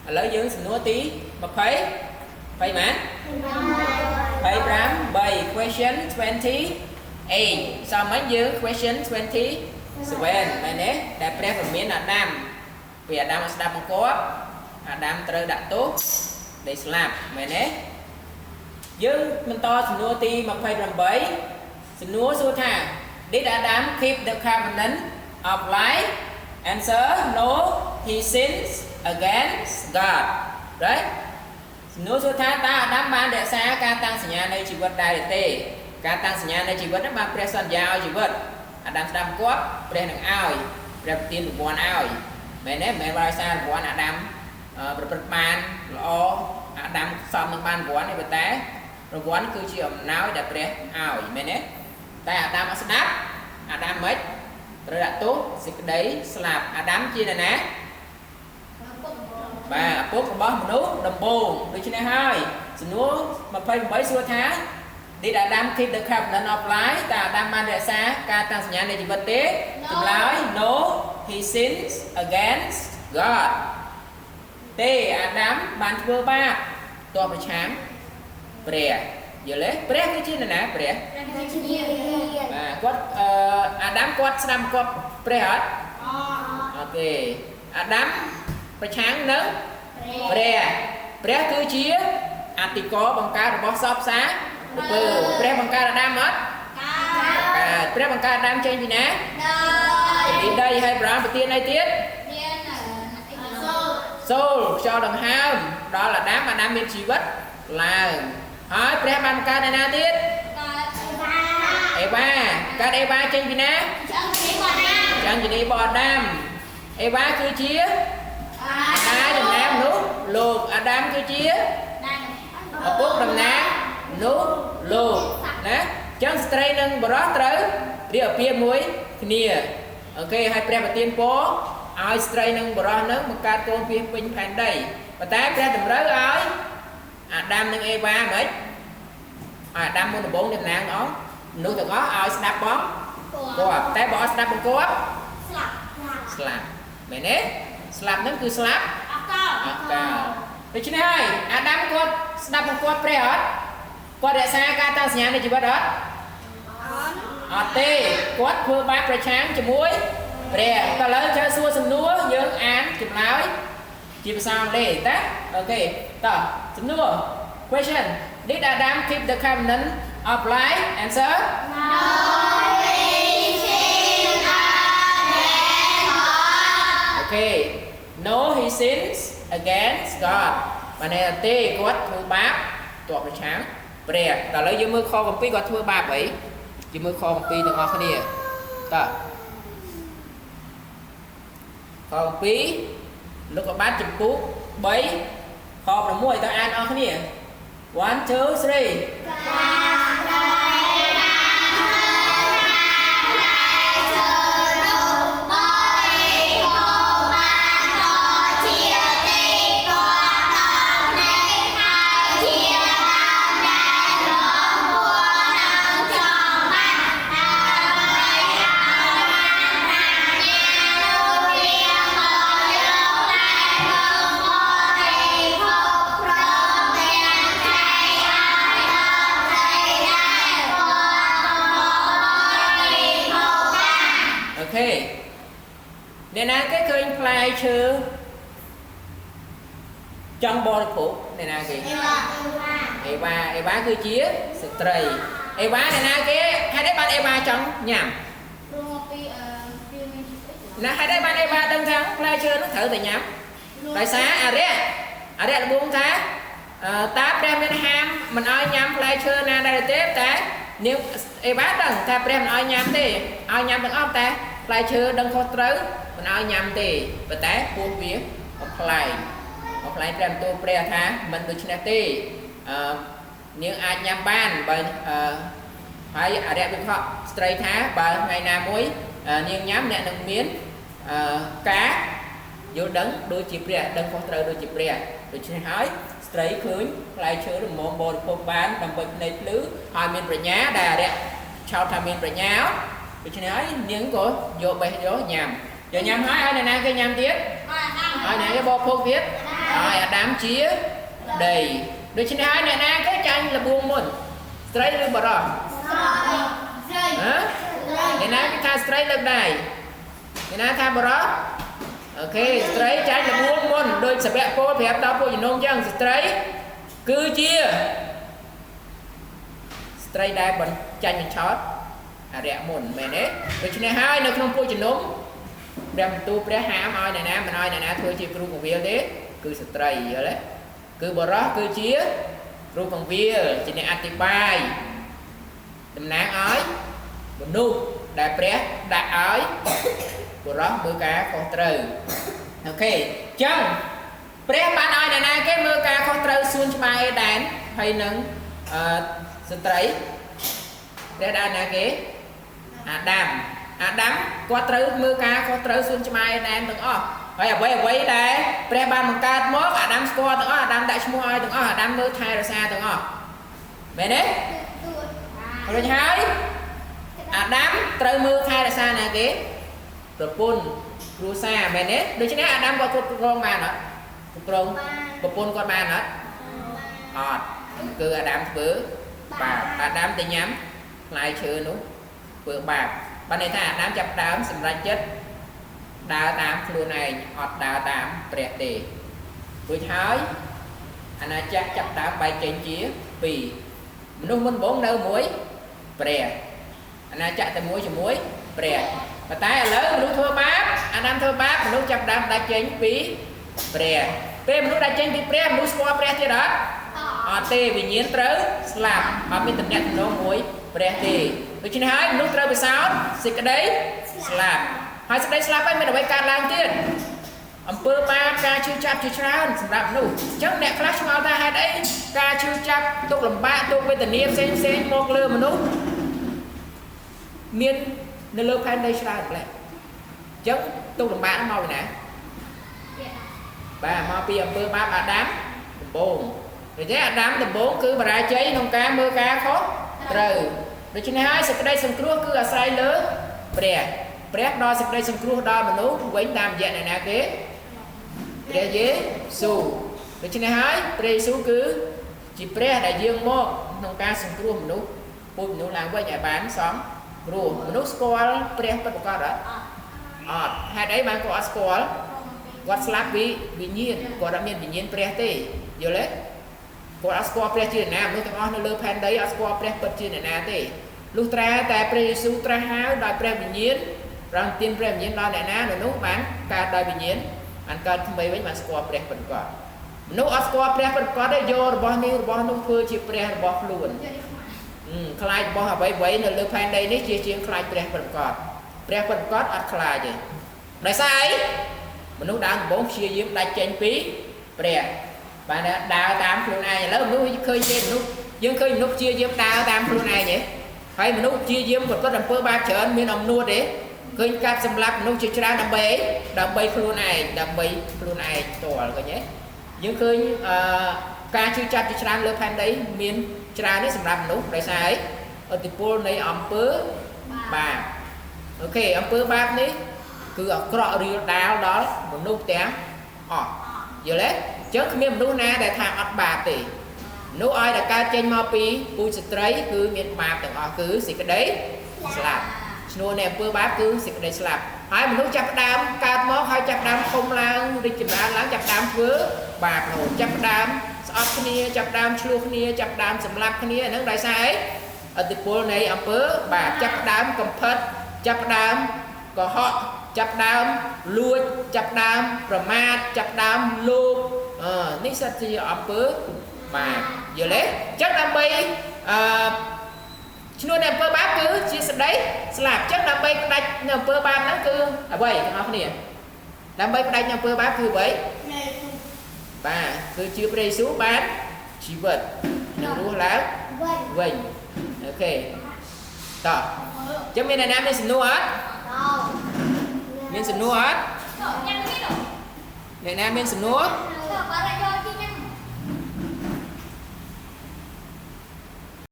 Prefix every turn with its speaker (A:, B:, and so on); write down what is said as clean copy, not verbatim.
A: ឥឡូវយើងសំណួរទី20 20ម៉ាន28 question 28សមមិញយើង question 27មែនទេដែលព្រះព្រមានអាដាមពេលអាដាមអត់ស្ដាប់បង្គាប់អាដាមត្រូវដាក់ទោសដីស្លាប់មែនទេយើងបន្តសំណួរទី28សំណួរសួរថា Did Adam keep the covenant of life? Answer: No, he sins against God, right? សំណួរសួរថាតើអាដាមបានរក្សាការតាំងសញ្ញានៃជីវិតដែរឬទេការតាំងសញ្ញានៃជីវិតហ្នឹងបានព្រះសន្យាឲ្យជីវិតអាដាមស្ដាប់បង្គាប់ព្រះនឹងឲ្យព្រះប្រទានរង្វាន់ឲ្យមែនទេមិនមែនដោយសាររង្វាន់អាដាមអឺប្រព្រឹត្តបានល្អអាដាមសមនឹងបានរង្វាន់ទេប៉ុន្តែរង្វាន់គឺជាអំណោយដែលព្រះឲ្យមែនទេតែអាដាមអត់ស្ដាប់អាដាមមិនត្រូវដាក់ទោសសេចក្តីស្លាប់អាដាមជានរណា បាទឪពុករបស់មនុស្សដំបូងដូច្នេះហើយសំណួរ28សួរថា Did Adam keep the covenant of life? តើអាដាមបានរក្សាការតាំងសញ្ញានៃជីវិតទេចម្លើយ No, he sins against God. ទេអាដាមបានធ្វើបាបទាស់ប្រឆាំងព្រះយល់ទេព្រះគឺជានរណាព្រះបាទគាត់អឺអាដាមគាត់ស្ដាប់បង្គាប់ព្រះអត់អត់ទេអាដាមប្រឆាំងនឹងព្រះព្រះគឺជាអតិកោបង្កើតរបស់សពសាពពើព្រះបង្កើតអាដាមអត់កើតព្រះបង្កើតអាដាមចេញពីណាពីដីហើយប្រាប្រទានអីទៀតសូលខ្យល់ដង្ហើមដល់អាដាមអាដាមមានជីវិតឡើងហើយព្រះបានបង្កើតឯណាទៀតអេវ៉ាកើតអេវ៉ាចេញពីណាឆ្អឹងជំនីរបស់អាដាមអេវ៉ាគឺជាអាតំណាងមនុស្សលោកអាដាមគឺជាឪពុកតំណាងមនុស្សលោកណាអញ្ចឹងស្ត្រីនិងបុរសត្រូវរៀបអាពាហ៍មួយគ្នា OK ហើយព្រះប្រទានពរឲ្យស្ត្រីនិងបុរសនឹងបង្កើតកូនពីពេញផែនដីប៉ុន្តែព្រះតម្រូវឲ្យអាដាមនិងអេវ៉ាហ្មងឲ្យអាដាមមុនដំបូងតំណាងអង្គមនុស្សទាំងអស់ឲ្យស្ដាប់បងគាត់តែបើអត់ស្ដាប់បង្គាប់ស្លាប់មែនទេស្លាប់ហ្នឹងគឺស្លាប់អកាលដូច្នេះហើយអាដាមគាត់ស្ដាប់បង្គាប់ព្រះអត់គាត់រក្សាការតាំងសញ្ញានៃជីវិតអត់អត់ទេគាត់ធ្វើបាបប្រឆាំងជាមួយព្រះតើឥឡូវចូលសួរសំណួរយើងអានចម្លើយជាភាសាអង់គ្លេសតា OK តោះសំណួរ question: Did Adam keep the covenant of life? Answer: OK, no, he sins against God. បានន័យថាទេគាត់ធ្វើបាបទាស់ប្រឆាំងព្រះតើឥឡូវយើងមើលខគម្ពីរគាត់ធ្វើបាបអីយើងមើលខគម្ពីរទាំងអស់គ្នាតើខគម្ពីរលោកុបាទជំពូក3ខ6តើអានអស់គ្នា1 2 3 OK អ្នកណាគេឃើញផ្លែឈើចង់បរិភោគអ្នកណាគេអេវ៉ាអេវ៉ាគឺជាស្ត្រីអេវ៉ាអ្នកណាគេហេតុអីបានអេវ៉ាចង់ញ៉ាំណាហេតុអីបានអេវ៉ាដឹងថាផ្លែឈើនោះត្រូវតែញ៉ាំដោយសារអារក្សអារក្សល្បួងថាអឺតើព្រះមានហាមមិនឲ្យញ៉ាំផ្លែឈើណាដែរទេតែនាងអេវ៉ាដឹងថាព្រះមិនឲ្យញ៉ាំទេឲ្យញ៉ាំទាំងអស់តែផ្លែឈើដឹងខុសត្រូវមិនឲ្យញ៉ាំទេប៉ុន្តែពោះវាបំផ្លែងបំផ្លែងព្រះបន្ទូលព្រះថាមិនដូច្នេះទេអឺនាងអាចញ៉ាំបានបើអឺហើយអារក្សវិខស្ត្រីថាបើថ្ងៃណាមួយនាងញ៉ាំអ្នកនឹងមានអឺការយល់ដឹងដូចជាព្រះដឹងខុសត្រូវដូចជាព្រះដូច្នេះហើយស្ត្រីឃើញផ្លែឈើរមមបរិភោគបានដើម្បីភ្នែកភ្លឺហើយមានប្រាជ្ញាដែលអារក្សឆោតថាមានប្រាជ្ញាដូច្នេះហើយនាងក៏យកបេះយកញ៉ាំយកញ៉ាំហើយឲ្យអ្នកណាគេញ៉ាំទៀតឲ្យអ្នកគេបរិភោគទៀត ឲ្យអាដាមជាដីដូច្នេះហើយអ្នកណាគេចាញ់លបួងមុនស្រីឬបរោះហ៎អ្នកណាគេថាស្រីលើកដៃអ្នកណាថាបរោះអូខេស្ត្រីចាញ់លបួងមុនដោយសវៈពលប្រាប់ដល់ពួកជំនុំចឹងស្ត្រីគឺជាស្ត្រីដែលបញ្ចាញ់បញ្ឆោតអរិយមុនមែនទេដូច្នេះហើយនៅក្នុងពួកជំនុំព្រះបន្ទូលព្រះហាមឲ្យអ្នកណាមិនឲ្យអ្នកណាធ្វើជាគ្រូកងវិលទេគឺស្ត្រីយល់ទេគឺបរោះគឺជាគ្រូកងវិលជាអ្នកអធិប្បាយតំណាងឲ្យមនុស្សដែលព្រះដាក់ឲ្យបរោះមើលការខុសត្រូវអូខេអញ្ចឹងព្រះបានឲ្យអ្នកណាគេមើលការខុសត្រូវសួនច្បារអេដែនហើយនឹងអឺស្ត្រីព្រះដាក់ណាគេអាដាមអាដាមគាត់ត្រូវមើលការខុសត្រូវសួនច្បារអេដែនទាំងអស់ហើយអ្វីដែលព្រះបានបង្កើតមកអាដាមស្គាល់ទាំងអស់អាដាមដាក់ឈ្មោះឲ្យទាំងអស់អាដាមមើលថែរក្សាទាំងអស់មែនទេរួចហើយអាដាមត្រូវមើលថែរក្សាណាគេប្រពន្ធគ្រួសារមែនទេដូច្នេះអាដាមគាត់គ្រប់គ្រងបានអត់គ្រប់គ្រងប្រពន្ធគាត់បានអត់អត់គឺអាដាមធ្វើបាបអាដាមទៅញ៉ាំផ្លែឈើនោះធ្វើបាបបានន័យថាអាដាមចាប់ដើមសម្រេចចិត្តដើរតាមខ្លួនឯងអត់ដើរតាមព្រះទេរួចហើយអាណាចក្រចាប់ដើមបែកចេញជាពីរមនុស្សមុនបងនៅមួយព្រះអាណាចក្រតែមួយជាមួយព្រះប៉ុន្តែឥឡូវមនុស្សធ្វើបាបអាដាមធ្វើបាបមនុស្សចាប់ដើមដាច់ចេញពីព្រះពេលមនុស្សដាច់ចេញពីព្រះមនុស្សស្គាល់ព្រះទៀតអត់អត់ទេវិញ្ញាណត្រូវស្លាប់អត់មានតំណែងតំណងមួយព្រះទេដូច្នេះហើយមនុស្សត្រូវពិសោធន៍សេចក្តីស្លាប់ហើយសេចក្តីស្លាប់ហើយមានអ្វីកើតឡើងទៀតអំពើបាបការឈឺចាប់ជាច្រើនសម្រាប់មនុស្សអញ្ចឹងអ្នកខ្លះឆ្ងល់ថាហេតុអីការឈឺចាប់ទុក្ខលំបាកទុក្ខវេទនាផ្សេងផ្សេងមកលើមនុស្សមាននៅលើផែនដីច្រើនម្ល៉េះអញ្ចឹងទុក្ខលំបាកមកពីណាបាទមកពីអំពើបាបអាដាមដំបូងដូច្នេះអាដាមដំបូងគឺបរាជ័យក្នុងការមើលការខុសត្រូវដូច្នេះហើយសេចក្តីសង្គ្រោះគឺអាស្រ័យលើព្រះព្រះផ្ដល់សេចក្តីសង្គ្រោះដល់មនុស្សវិញតាមរយៈអ្នកណាគេព្រះយេស៊ូដូច្នេះហើយព្រះយេស៊ូគឺជាព្រះដែលយាងមកក្នុងការសង្គ្រោះមនុស្សពូជមនុស្សឡើងវិញឲ្យបានសង្គ្រោះមនុស្សស្គាល់ព្រះពិតប្រាកដអត់អត់ហេតុអីបានគាត់អត់ស្គាល់គាត់ស្លាប់ពីវិញ្ញាណគាត់អត់មានវិញ្ញាណព្រះទេយល់ទេគាត់អត់ស្គាល់ព្រះជាអ្នកណាមនុស្សទាំងអស់នៅលើផែនដីអត់ស្គាល់ព្រះពិតជាអ្នកណាទេលុះត្រាតែព្រះយេស៊ូវត្រាស់ហៅដោយព្រះវិញ្ញាណប្រងទានព្រះវិញ្ញាណដល់អ្នកណានៅនោះបានកើតដោយវិញ្ញាណបានកើតថ្មីវិញបានស្គាល់ព្រះពិតប្រាកដមនុស្សអត់ស្គាល់ព្រះពិតប្រាកដទេយករបស់នេះរបស់នោះធ្វើជាព្រះរបស់ខ្លួនខ្លាចរបស់អ្វីៗនៅលើផែនដីនេះជាជាងខ្លាចព្រះពិតប្រាកដព្រះពិតប្រាកដអត់ខ្លាចទេដោយសារអីមនុស្សដើមដំបូងព្យាយាមដាច់ចេញពីព្រះបានដើរតាមខ្លួនឯងឥឡូវមនុស្សឃើញទេមនុស្សយើងឃើញមនុស្សព្យាយាមដើរតាមខ្លួនឯងទេហើយមនុស្សព្យាយាមប្រព្រឹត្តអំពើបាបច្រើនមានអំនួតទេឃើញកាប់សម្លាប់មនុស្សជាច្រើនដើម្បីអីដើម្បីខ្លួនឯងដើម្បីខ្លួនឯងផ្ទាល់ឃើញទេយើងឃើញអឺការជឿចាប់ជាច្រើនលើផែនដីមានច្រើននេះសម្រាប់មនុស្សដោយសារអីឥទ្ធិពលនៃអំពើបាបអូខេអំពើបាបនេះគឺអាក្រក់រាលដាលដល់មនុស្សទាំងអស់យល់ទេអញ្ចឹងគ្មានមនុស្សណាដែលថាអត់បាបទេមនុស្សឲ្យតែកើតចេញមកពីពូជស្ត្រីគឺមានបាបទាំងអស់គឺសេចក្តីស្លាប់ឈ្នួលនៃអំពើបាបគឺសេចក្តីស្លាប់ហើយមនុស្សចាប់ផ្ដើមកើតមកហើយចាប់ផ្ដើមធំឡើងរីកចម្រើនឡើងចាប់ផ្ដើមធ្វើបាបរហូតចាប់ផ្ដើមស្អប់គ្នាចាប់ផ្ដើមឆ្លោះគ្នាចាប់ផ្ដើមសម្លាប់គ្នាហ្នឹងដោយសារអីឥទ្ធិពលនៃអំពើបាបចាប់ផ្ដើមកំផិតចាប់ផ្ដើមកុហកចាប់ផ្ដើមលួចចាប់ផ្ដើមប្រមាថចាប់ផ្ដើមលោភនេះសិតជាអំពើបាបយល់ទេអញ្ចឹងដើម្បីអឺឈ្នួលនៃអំពើបាបគឺជាសេចក្តីស្លាប់អញ្ចឹងដើម្បីផ្ដាច់នៅអំពើបាបហ្នឹងគឺអ្វីទាំងអស់គ្នាដើម្បីផ្ដាច់នៅអំពើបាបគឺអ្វីបាទគឺជាព្រះយេស៊ូវបានជីវិតនឹងរស់ឡើងវិញអូខេតោះអញ្ចឹងមានអ្នកណាមានសំណួរអត់មានសំណួរអត់អ្នកណាមានសំណួរ